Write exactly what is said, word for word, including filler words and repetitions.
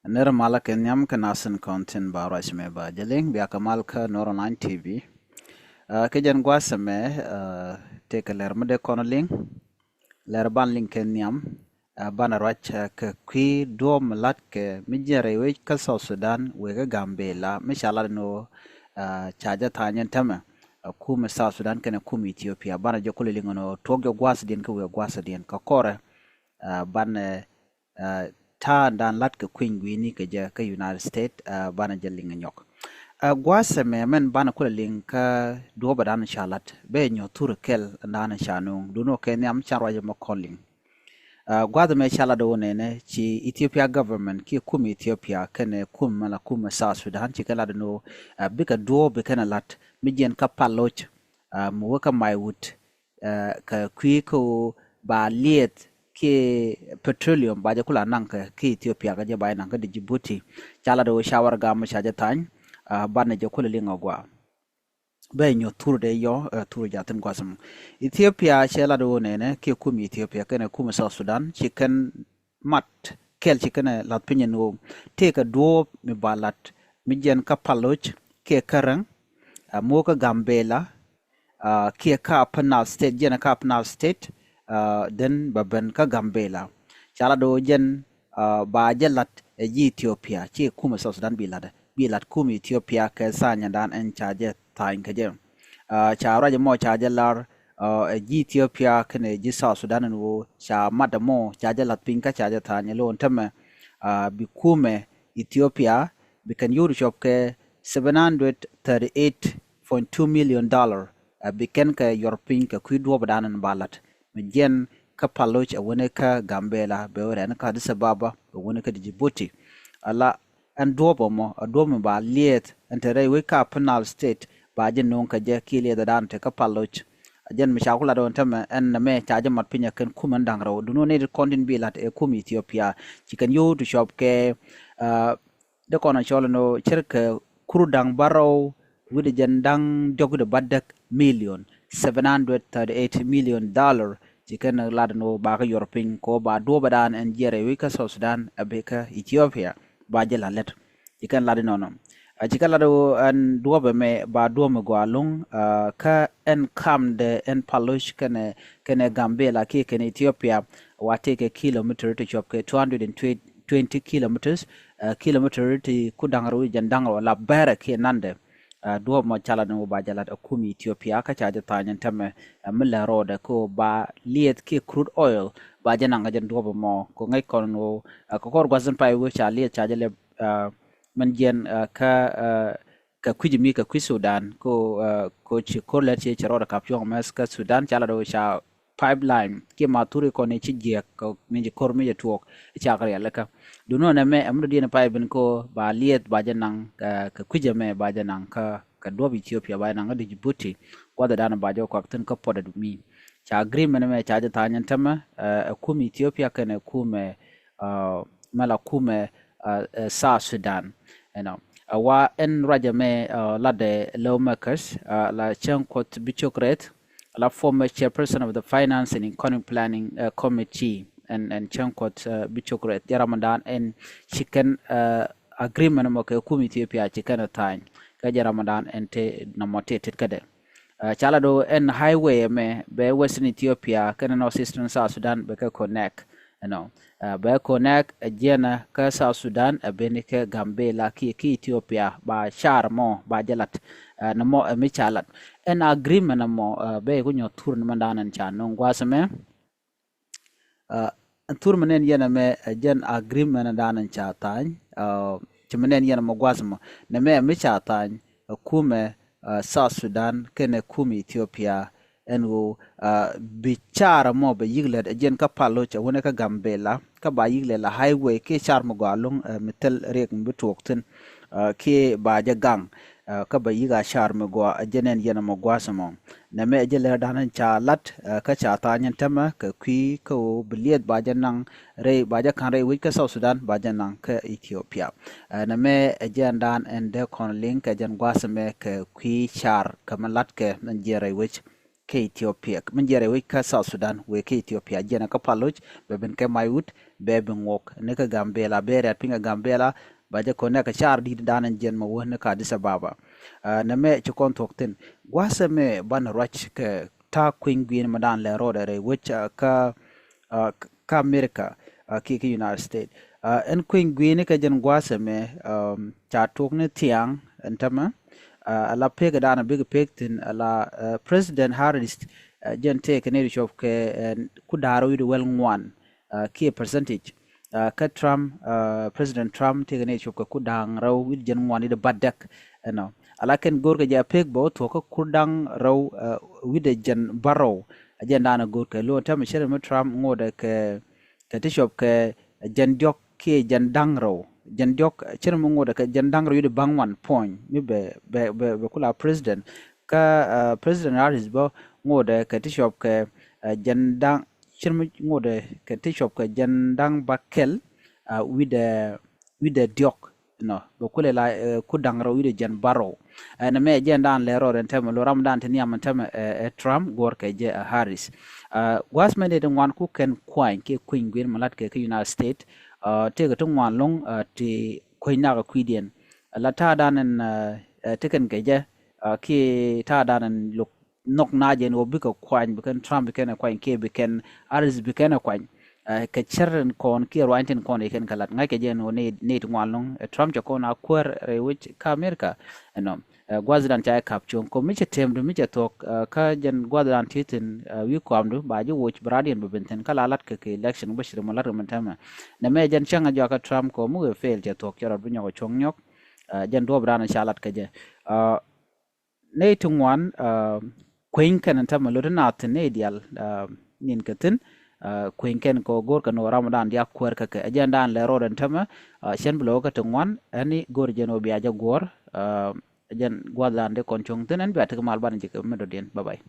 Nir malä kɛ nhiam kɛ nasin kɔn tin ba ruac mɛ ba jɛ liŋ bia kɛ mal kä Nuer Online T V. Aa, kɛ jɛn gua̱a̱th ɛmɛ, aa, tëëkɛ lɛr mi dee kɔn liŋ. Lɛr ban liŋ kɛ nhiam, aa, banɛ ruac, aa, kɛ kui̱ duɔ̱ɔ̱p mi la̱t kɛ mi jiɛn rɛy wec kä South Sudan wëë kä Gambela mi ca lat ni ɣöö, aa, ca jɛ tha̱a̱ny ɛn täämɛ, aa, kumɛ South Sudan kɛnɛ kumɛ Ethiopia. Banɛ jɛ kulɛ liŋ ɛn ɣöö tuɔ̱k jɛ gua̱a̱thdiɛn kä wëë gua̱a̱thdiɛn kɛ kɔrɛ, aa, banɛ, aa, ta̱a̱ dan la̱t kɛ kui̱ny gui̱ni kɛ jɛ kä United States, aa, banɛ jɛ liŋ ɛ nyɔk. Aa, gua̱a̱th ɛmɛ mɛn banɛ kulɛ liŋ kä duɔ̱ɔ̱pɛ dan ca la̱t bɛ nyɔ̱ thur kɛl dan ca nuŋ. Duŋni ɣöö kɛ nhiam can ruac ɛmɔ kɔn liŋ. Aa, gua̱a̱th ɛmɛ ca lat ɣöö nɛnɛ ci Ethiopia government kiɛ kumɛ Ethiopia kɛnɛ kumɛ mɛ la kumɛ South Sudan ci kɛn lat ni ɣöö, aa, bikɛ duɔ̱ɔ̱p bi kɛn ɛ la̱t mi jiɛn kä Paloc, aa, mi wä kä Maiwut, aa, kɛ kui̱ kä ɣöö ba liɛth kiɛ petroleum ba jɛ kula naŋ kɛ kä Ethiopia kɛ jɛ ba jɛ naŋ kä Djibouti. Ca lat ɣöö ca warɛgak mɔ ca jɛ tha̱a̱ny, aa, banɛ jɛ kulɛ liŋ ɛ gɔaa. Bɛ nyɔ̱ thur dee yɔ, aa, thur jathin gua̱a̱th ɛmɔ. Ethiopia cɛ lat ɣöö nɛnɛ kiɛ kumɛ Ethiopia kɛnɛ kumɛ South Sudan ci kɛn mat kɛl ci kɛn ɛ la̱th piny ɛn ɣöö tëëkɛ duɔ̱ɔ̱p mi ba la̱t mi jiɛn kä Paloc kiɛ kä Rɛŋ, aa, mi wä kä Gambela, aa, kiɛ kä Upper Nile State, jiɛn kä Upper Nile State, aa, then bɛ ben kä Gambela. Ca lat ɣöö jɛn, aa, ba jɛ la̱t ɛ ji̱ Ethiopia, ci kumɛ South Sudan bi la̱t, bi la̱t kumɛ Ethiopia kɛ tha̱a̱ny ɛn dan ɛn ca jɛ tha̱a̱ny kɛ jɛ. Aa, ca ruac ɛmɔ ca jɛ lar, aa, ɛ ji̱ Ethiopia kɛnɛ ji̱ South Sudan ɛn ɣöö ca mat ɛmɔ ca jɛ la̱th piny kä ca jɛ tha̱a̱ny ɛn ɣöö ɛn täämɛ, aa, bi kumɛ Ethiopia bi kɛn yio̱w ti cɔp kɛ seven hundred thirty eight point two million dollar, aa, bi kɛn kɛ yɔr piny kɛ kui̱ duɔ̱ɔ̱pɛ dan ɛn ba la̱t mi jiɛn kä Paloc ɛ wäni kä Gambela bɛ wä rɛn kä Addis Ababa bɛ wäni kä Djibouti. Ala ɛn duɔ̱ɔ̱p ɛmɔ, ɛ duɔ̱ɔ̱p mi ba liɛth ɛn te rɛy wec kä Upper Nile State ba jɛ no̱o̱ŋ kɛ jɛ kiɛ liɛth ɛ dan te kä Paloc. Ɛ jɛn mi ca ku lat ɣöö ɛn täämɛ ɛn nɛmɛ ca jɛ mat piny ɛ kɛn kumɛ ɛn da̱ŋ rɛw. Duŋni ɣöö nɛy ti kɔn tin bi la̱t ɛ kumɛ Ethiopia ci kɛn yio̱w ti cɔp kɛ, aa, dee kɔn ɛ cɔl ɛn ɣöö ce̱tkɛ kur da̱ŋ bärɔw wi̱cdɛ jiɛn da̱ŋ diɔ̱k wi̱cdɛ bädäk million, seven hundred thirty eight million dollar. Ci kɛn lat ni ɣöö ba kä yɔr piny kɛ ɣöö ba duɔ̱ɔ̱pɛ dan ɛn jiɛn rɛy wec kä South Sudan ɛ bi kä Ethiopia ba jɛ la̱t lät. Ci kɛn lat inɔnɔ. Aa, ci kɛn lat ɣöö ɛn duɔ̱ɔ̱pɛ mɛ ba duɔ̱ɔ̱p mi gɔaa ɛlɔ̱ŋ, aa, kä ɛn kamdɛ ɛn Paloc kɛnɛ, kɛnɛ Gambela kiɛ kɛnɛ Ethiopia wa tëëkɛ kilometer ti cɔp kɛ two hundred and twenty kilometers, aa, kilometer ti kur da̱ŋ rɛw jiɛn da̱ŋ rɛw la bɛrɛ kiɛ nandɛ. Aa, duɔ̱ɔ̱p mɔ ca lat ni ɣöö ba jɛ la̱t ɛ kumɛ Ethiopia kä ca jɛ tha̱a̱ny ɛn täämɛ, aa, mi lɛ rɔɔdɛ kɛ ɣöö ba liɛth kiɛ crude oil ba jɛ naŋ kä jɛn duɔ̱ɔ̱p mɔ kɛ ŋäc kɔn ɣöö, aa, kɛ kɔr gua̱th in pay wee ca liɛth ca jɛ lɛp, aa, min jiɛn, aa, kä, aa, kɛ kui̱c mi kɛ kui̱ Sudan kɛ ɣöö, aa, kɛ ɣöö ci ko̱r lät ci, ci rɔɔdɛ kap cuɔ̱ŋ mɛth kä Sudan ca lat ɣöö ca pipeline kiɛ mathuri kɔn i̱ ci jiɛk kɛ mi ci ko̱r mi jɛ tuɔɔk i̱ cak rialikä. Duŋni ɣöö nɛmɛ ɛmɛ dɔ̱diɛn i̱ pipe in kɛ ɣöö ba liɛth ba jɛ naŋ, aa, kɛ kui̱c ɛmɛ ba jɛ naŋ kä, kɛ duɔ̱ɔ̱p Ethiopia ba jɛ naŋ kä Djibouti. Gua̱th ɛ dan ba jɛ kuak thi̱n kä puɔt ɛ dumi. Ca agreement ɛmɛ ca jɛ tha̱a̱ny ɛn täämɛ, aa, ɛ kumɛ Ethiopia kɛnɛ kumɛ, aa, mɛ la kumɛ, aa, ɛ South Sudan. You know, aa, wa ɛn ruac ɛmɛ, aa, latdɛ lawmakers, aa, la Cäŋ Kuɔth Bicok Rɛth, la former chairperson of the Finance and Economic Planning, aa, Committee, ɛn, ɛn Cäŋ Kuɔth, aa, Bicok Rɛth, jɛ ram dan ɛn ci kɛn, aa, agreement mɔ kɛ kumɛ Ethiopia ci kɛn ɛ tha̱a̱ny, kä jɛ ram dan ɛn te nɔmɔ tëë tet kädɛ. Aa, ca lat ɣöö ɛn highway ɛmɛ bɛ Western Ethiopia kɛnɛ North Eastern South Sudan bɛ kɛ connect, you know. Aa, bɛ connect ɛ jiɛnɛ kä South Sudan ɛ beni kɛ Gambela kiɛ ki Ethiopia ba car mɔ ba jɛ lat. Aa, nɛmɔ ɛ mi ca lat. Ɛn agreement ɛmɔ, aa, bɛ ku nyɔ̱ thur ni mɛn dan ɛn ca no̱o̱ŋ gua̱a̱th ɛmɛ. Aa, ɛn thur mi nɛn yɛn ɛmɛ ɛ jɛn agreement dan ɛn ca tha̱a̱ny, aa, ci mi nɛn yɛn ɛmɔ gua̱a̱th ɛmɔ. Nɛmɛ ɛ mi ca tha̱a̱ny ɛ kumɛ, aa, South Sudan kɛnɛ kumɛ Ethiopia. Ɛn ɣöö, aa, bi car ɛmɔ bɛ yi̱k lät ɛ jiɛn kä Paloc ɛ wäni kä Gambela kä ba yi̱k lät la highway kiɛ car mi gɔaa ɛlɔ̱ŋ, aa, mi thil riɛk mi bi tuɔɔk thi̱n, aa, kiɛ ba jɛ gaŋ, aa, kä ba yi̱k a car mi gɔaa ɛ jɛn ɛn yɛn ɛmɔ gua̱a̱th ɛmɔ. Nɛmɛ ɛ jɛ lɛr dan ɛn ca lat, aa, kä ca tha̱a̱ny ɛn täämɛ kɛ kui̱ kä ɣöö bi liɛth ba jɛ naŋ rɛy, ba jɛ ka̱n rɛy wec kä South Sudan ba jɛ naŋ kä Ethiopia. Aa, nɛmɛ ɛ jɛn dan ɛn dee kɔn liŋ kɛ jɛn gua̱a̱th ɛmɛ kɛ kui̱ car kɛ mi la̱tkɛ min jiɛn rɛy wec kä Ethiopia. Min jiɛn rɛy wec kä South Sudan wëë kä Ethiopia, jiɛn kä Paloc, bɛ ben kɛ Maiwut, bɛ ben ŋuɔk ni kä Gambela, bɛ riat piny kä Gambela, ba jɛ kɔn nɛ kɛ car di̱t dan in jiɛn mɛ wä ni kä Addis Ababa. Nɛ mɛ ci kɔn thuɔk thin gua̱a̱th ɛmɛ banɛ ruac kɛ ta̱a̱ kueny gui̱i̱n mɛ dan lɛ rɔɔdɛ rɛy wec kä kä America kiɛ kä United States. Ɛn kueny gui̱i̱ni kɛ jɛn gua̱a̱th ɛmɛ ca tok ni thiaŋ ɛn tämɛ. Ala pek dan bik pek thin ala President Harris, jɛn tëëkɛ ni cop kɛ ku da̱a̱r wi̱cdɛ wäl ŋuan kiɛ percentage. Kä Trump, President Trump tëëkɛ ni cop kɛ ku da̱a̱ŋ rɛw wi̱cdɛ jɛn ŋuan wi̱cdɛ bädäk. Ɛnɔ ala kɛn go̱o̱rkɛ jɛ a pek bä wä thuɔ̱k kä ku da̱a̱ŋ rɛw wi̱cdɛ jɛn bärɔw. A jɛn da̱a̱n a go̱o̱rkɛ lo̱o̱n tämɛ cɛrɛ mi Trump ŋotdɛ kɛ kɛ ti cop kɛ jɛn diɔ̱k kiɛ jɛn da̱ŋ rɛw. Jɛn diɔ̱k cɛrɛ mi ŋotdɛ kɛ jɛn da̱ŋ rɛw wi̱cdɛ ba̱ŋ wan puɔ̱ny mi bɛ bɛ bɛ ku la president. Kä President Harris bä ŋotdɛ kɛ ti cop kɛ jɛn da̱ŋ cɛrɛ mi ŋotdɛ kɛ ti cop kɛ jɛn da̱ŋ bäkɛl wi̱cdɛ wi̱cdɛ diɔ̱k. Nɔ bɛ kulɛ la ku da̱ŋ rɛw wi̱cdɛ jɛn bärɔw. Ɛn ɛmɛ jɛn dan lɛ rɔɔdɛ ɛn tämɛ lo ram dan ti nhiam ɛn tämɛ ɛ Trump guɔ̱ɔ̱r kɛ jɛ ɛ Harris. Gua̱a̱th mɛ nɛy ti ŋuan ku kɛn kuany kiɛ kueny gui̱i̱n mɛ la̱t kɛ kä United States. Tëëkɛ ti ŋuan lo̱ŋ ti kueny nakä kui̱diɛn. La ta̱a̱ dan ɛn ti kɛn kɛ jɛ kiɛ ta̱a̱ dan ɛn lo̱k nhɔk na jɛn ɣöö bikɛ kuany, bi kɛn Trump bi kɛn ɛ kuany kiɛ bi kɛn Harris bi kɛn ɛ kuany. Kɛ cär tin kɔn kiɛ ruany tin kɔn i̱ kɛn kɛ lat ŋa̱ckɛ jɛn ɣöö nɛy ti ŋuan lo̱ŋ ɛ Trump cɛ kɔn a kuäär rɛy wec kä America. Ɛnɔ gua̱thdan ca jɛ ka̱p cuɔ̱ŋ kɔ mi cɛ temdu mi cɛ thuɔ̱k kä jɛn gua̱thdan ti thi̱n wi̱i̱ kɔamdu ba ji̱ woc bi raadiɛn bi ben thi̱n kä la lat kɛ kɛ election bä ci ri mɔ lat kɛ mɛn tämɛ. Nɛ mɛ jɛn cäŋ a jɔakä Trump kɔ mi wëë fail cɛ thuɔ̱k cɛ rɔt bi nyɔk ɛ cuɔ̱ŋ nyɔk. Jɛn duɔ̱ɔ̱pdan ca lat kɛ jɛ. Nɛy ti ŋuan kueny kɛn ɛn tämɛ lot in a thi̱n nɛy diaal nin kɛ thi̱n. Kueny kɛn kɛ ɣöö go̱o̱r kɛn ɣöö ramdan diaal kuäär kä kɛ ɛ jɛn dan lɛ rɔɔdɛ ɛn tämɛ. Cɛn bi lo̱kä ti ŋuan ɛn i̱ go̱o̱r jɛn ɣöö bia jɛ guɔ̱ɔ̱r. Ɛ jɛn gua̱thdan di kɔn cuɔ̱ŋ thi̱n ɛn bia tekɛ mal banɛ jɛ kɛ mi dɔ̱diɛn. Bye bye.